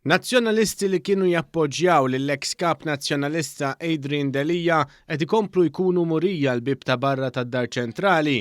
Nazzjonalisti li kienu jappoġġjaw lill-eks Kap Nazzjonalista Adrian Delia qed ikomplu jkunu murija l-bieb ta' barra tad-Dar Ċentrali,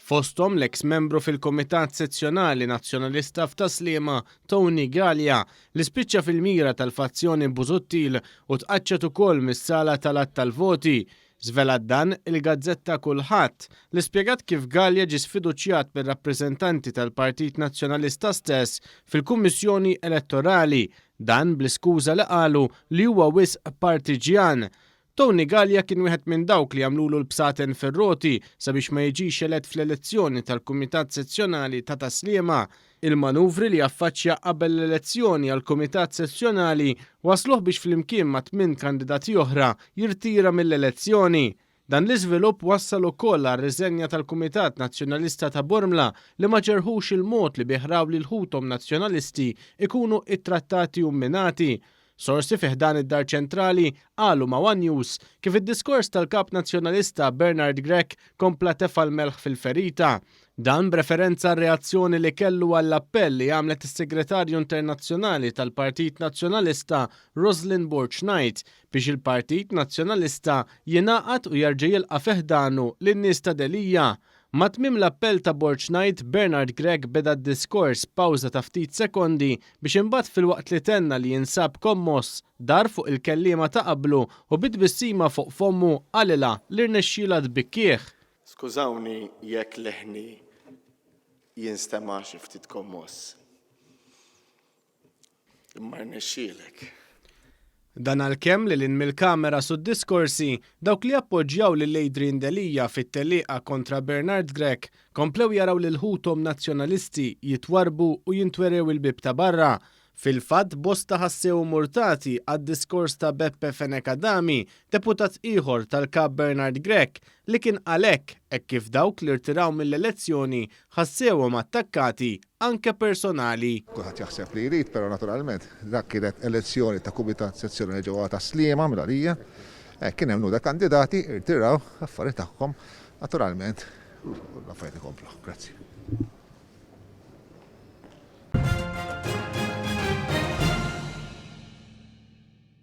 fosthom l-eks membru fil-Kumitat Sezzjonali Nazzjonalista f'Tas-Sliema Tony Galea li spiċċa fil-mira tal-fazzjoni Busuttil u tqaċċat ukoll mis-sala tal-għadd tal-voti. Żvelat dan il-gazzetta Kullħadd, li spjegat kif Galea ġie sfiduċjat mir-rappreżentanti tal-Partit Nazzjonalista stess fil-Kummissjoni Elettorali, dan bl-iskuża li qalu li huwa wisq partiġjan. Tony Galea kien wieħed minn dawk li għamlulu l-bsaten fir-roti sabiex ma jiġix elett fl-elezzjoni tal-Kumitat Sezzjonali ta' Tas-Sliema. Il-manuvri li affaċċja qabel l-elezzjoni għall-Kumitat Sezzjonali wassluh biex flimkien ma' tminn kandidati oħra jirtira mill-elezzjoni. Dan l-iżvilupp wassal ukoll għar-riżenja tal-Kumitat Nazzjonalista ta' Bormla li ma ġerħux il-mod li bih raw lil ħuthom Nazzjonalisti jkunu ittrattati u mminati. Sorsi fi ħdan id-Dar Ċentrali qalu ma' one News kif id-diskors tal-Kap Nazzjonalista Bernard Grech kompla tefa' l-melħ fil-ferita. Dan b'referenza għar-reazzjoni li kellu għall-appell li għamlet is-Segretarju Internazzjonali tal-Partit Nazzjonalista Roslyn Borg Knight biex il-Partit Nazzjonalista jingħaqad u jerġa' jilqa' fi ħdanu lin-nies ta' Delia. Ma' tmiem l-appell ta' Borg Knight, Bernard Grech beda d-diskors b'pawża ta' ftit sekondi biex imbagħad filwaqt li tenna li jinsab kommoss, dar fuq il-kelliema ta' qablu u bi tbissima fuq fommu qalilha li rnexxielha tbikkieh. Skużawni jekk leħni jinstema' xi ftit kommoss. Imma rnexxielek. Dan għalkemm lil hinn mill-kameras u d-diskorsi, dawk li appoġġjaw lil Adrian Delia fit-tellieqa kontra Bernard Grech komplew jaraw lil ħuthom Nazzjonalisti jitwarrbu u jintwerew il-bieb ta' barra. Fil-fatt bosta ħassewhom urtati għad-diskors ta' Beppe Fenech Adami, deputat ieħor tal-Kap Bernard Grech, li kien qal hekk hekk kif dawk li rtiraw mill-elezzjoni ħassewhom attakkati anke personali. Kulħadd jaħseb li jrid, però naturalment dak kienet elezzjoni ta' kumitat sezzjonali ġewwa Tas-Sliema minn għalija. Kien hemm numru ta' kandidati, irtiraw l-affarijiet tagħhom, naturalment u l-affarijiet ikomplu. Grazzi.